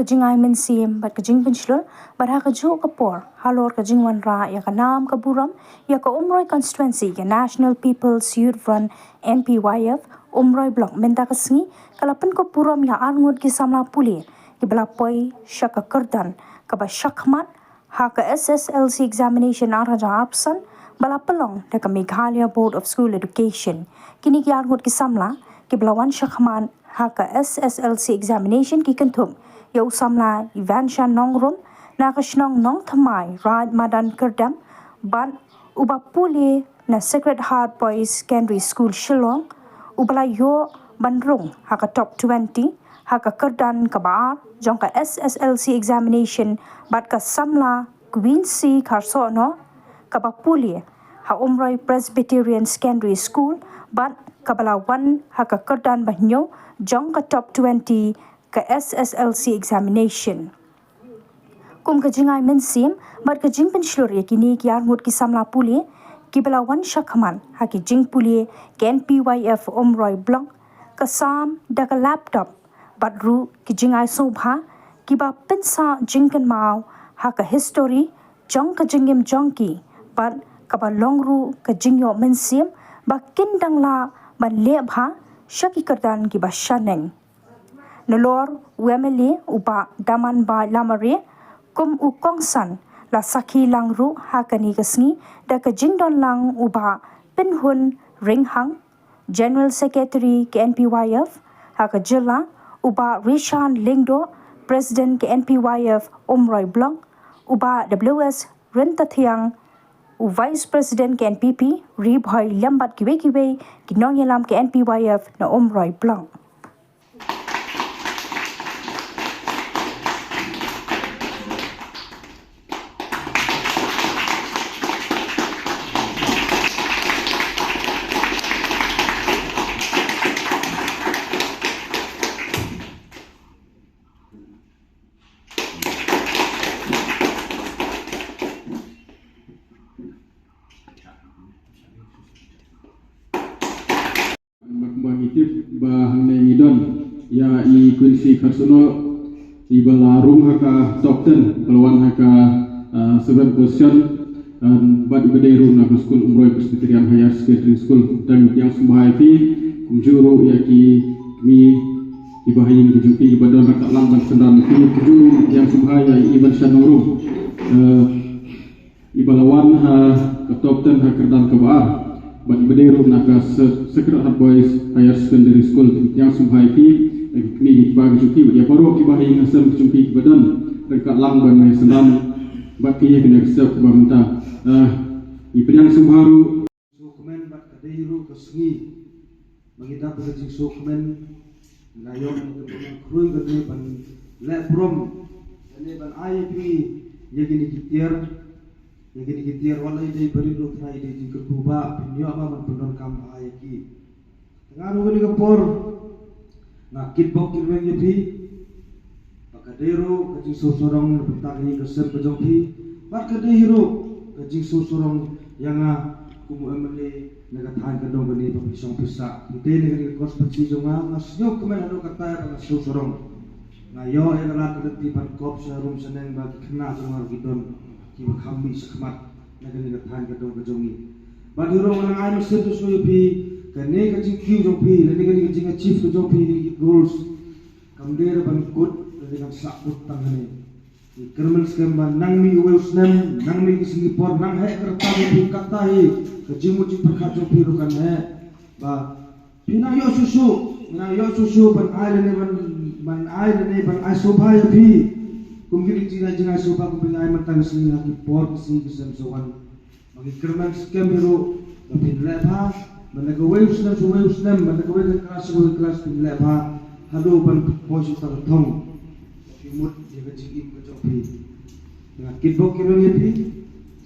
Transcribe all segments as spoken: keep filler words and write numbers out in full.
Jingai mynsiem bad ka jingpynshlur bad ha kajuh ka por halor ka jingwanrah ïa ka nam ka burom ïa ka Umroi constituency ka National People's Youth Front, N P Y F, Umroi Block mynta ka sngi ka la pynkup burom ïa arngut ki samla pule kiba la poi sha ka kyrdan kaba shakhmat ha ka S S L C examination ar hajar arphew san ba la pynlong da ka Meghalaya Board of School Education. Kine ki arngut ki samla kiba la wan shakhmat ha ka S S L C examination ki kynthup ïa u samla Ivanshan Nongrum na ka shnong Nongthymmai, Raid Madan Kyrdem, bad uba pule na Sacred Heart Boys Secondary School Shillong, uba la ïoh ban rung ha ka top twenty ha ka kyrdan kaba ar jong ka S S L C examination, bad ka samla Quincy Kharsohnoh kaba pule ha Umroi Presbyterian Secondary School bad kaba la wan ha ka kyrdan ba hynñiew jong ka top twenty ka S S L C examination. Kum ka jingai mynsiem bad ka jingpynshlur ïa kine ki arngut ki samla pule kiba la wan shakhmat ha ki jingpule ka N P Y F Umroi Block, ka sam da ka laptop bad ruh ki jingai sngewbha kiba pynsah jingkynmaw ha ka history jong ka jingim jong ki bad kaba long ruh ka jingïoh mynsiem ba kin dang lah ban leh bha sha ki kyrdan kiba shaneng. Nalor u M L A u Bah Damanbait Lamare kum u kongsan la sakhi lang ruh ha kane ka sngi da ka jingdon lang u Bah Pynhun Ringhang, General Secretary ka N P Y F ha ka jylla, u Bah Rishan Lyngdoh, President ka N P Y F Umroi Block, u Bah W S Ryntathiang, u Vice President ka N P P Ri Bhoi, lem bad kiwei kiwei ki nongïalam ka N P Y F na Umroi Block. Bad kumba ngi tip ba hangne ngi don ïa i Quincy Kharsohnoh, iba la rung ha ka top ten, ba la wan ha ka, ah, seven position, ah, bad iba dei ruh na ka skul Umroi Presbyterian Higher Secondary School. Te ngi pdiang sngewbha ïa phi kumjuh ruh ïa ki kmie kiba ha ïing ki jong phi kiba don ryngkat lang ban synran ïa phi, kumjuh ruh ngi pdiang sngewbha ïa i Ivanshan Nongrum. Eh, Iba la wan ha ka top ten ha kyrdan kaba ar bad iba dei ruh na ka Se-, Sacred Heart Boys Higher Secondary School. Te ngi pdiang sngewbha ïa phi, ïa ki kmie ki kpa ki jong phi bad ïa baroh kiba ha ïing ha sem ki jong phi kiba don ryngkat lang ban ïa synran bad ki ïa kane ka step kaba mynta. Ah, ngi pdiang sngewbha ruh. Sngewkmen bad ka dei ruh ka sngi ba ngi dap da ka jingsngewkmen, ngi la ïoh ïa ka jingkyrkhu kane ban leh burom, kane ban ai ïa phi ïa kine ki tiar, ïa kine ki tiar, wat la i dei barit ruh, tang i dei jingkyrkhu ba phin ïoh ba ban pyndonkam bha ïa ki. Te nga ruh kane ka por nga kitbok kitrwiang ïa phi. Ba ka dei ruh ka jingsngewsarong na bynta ka ïing ka sem ka jong phi. Bad ka dei ruh ka jingsngewsarong ïa nga kum u M L A na ka thaiñ ka dong kane ba phi shong phi sah. Phi dei na kane ka constituency jong nga, nga sngewkmen haduh katta ba nga sngewsarong. Nga ïoh ïa ka lad ka lynti ban kop sha rum sha neng ba ki khynnah jong nga ruh ki don kiba kham mih shakhmat na kane ka thaiñ ka dong ka jong ngi. Bad hi ruh nga nang ai mynsiem shuh shuh ïa phi, kane ka jingkiew jong phi, lane kane ka jingachieve ka jong phi, kine ki goals, kam dei ruh ban kut, lane kan sah kut tang hangne. Ngi kyrmen skhem ba nang mih uwei u snem, nang mih ki sngi por, nang heh ka rta jong phi, katta hi ka jingmut jingpyrkhat jong phi ruh kan heh. Ba phi nang ïoh shuh shuh, nang ïoh shuh shuh ban ai lane ban, ban ai lane ban ai sngewbha ïa phi. Kum kine ki jingai, jingai sngewbha kum phi nang ai mynta ka sngi ha ki por ki sngi ki snem sa wan. Ba ngi kyrmen skhem hi ruh ba phin leh bha, ban da kawei u snem sha uwei u snem, ban da kawei ka klas sha kawei ka klas phin leh bha haduh ban poi sha uta ka thong. Ba phi mut ïa ka jingim ka jong phi. Nga kitbok kitrwiang ïa phi.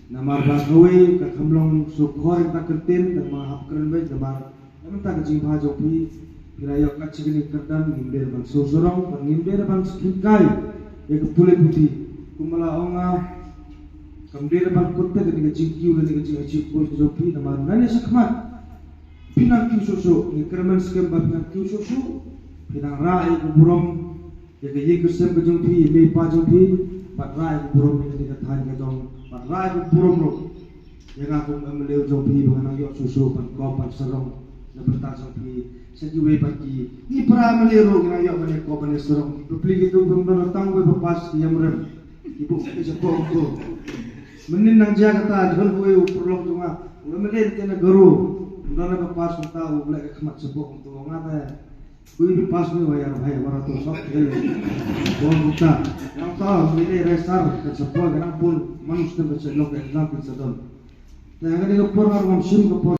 Namar ba kawei ka kham long shu khor ïa ka ktien, tang ba nga hap kren beit namar na bynta ka jingbha jong phi, phi la ïoh kat sha kane ka kyrdan, ngim dei ban sngewsarong, bad ngim dei ban sngewkhia ïa ka pule puthi. Kumba la ong nga, kam dei ban kut te kane ka jingkiew lane ka jingachieve goals ka jong phi, namar nangne shakhmat phi nang kiew shuh shuh, ngi kyrmen skhem ba phi nang kiew shuh shuh, phi nang rah ïa ka burom Ïa ka ïing ka sem ka jong phi, ïa mei pa jong phi, bad rai ka burom ïa kane ka thaiñ ka jong, bad rai ka burom ruh ïa nga kum M L A jong phi ba nga nang ïoh shuh shuh ban kop ban sarong na bynta jong phi. Sa kiwei pat ki, ki para M L A ruh ki nang ïoh ban ïa kop ban ïa sarong. Bapli kitu kum don tang wei ba pass ki ïam rem. Ki buk ki shapoh kumtu. Mynnin nang jia kata, don wei u paralok jong nga, u M L A te na Garo. Don ba pass kumta, u leh ka khmat shapoh kumtu. Nga te Kuwi bi pass ni wa ïa bhai wa to sok te. Bon buta. Nang ta ni re sar ka sa poi ka nang pun manus ka sa lok exam ka sa don. Te ha ka dei ka por ngar ngam shim ka por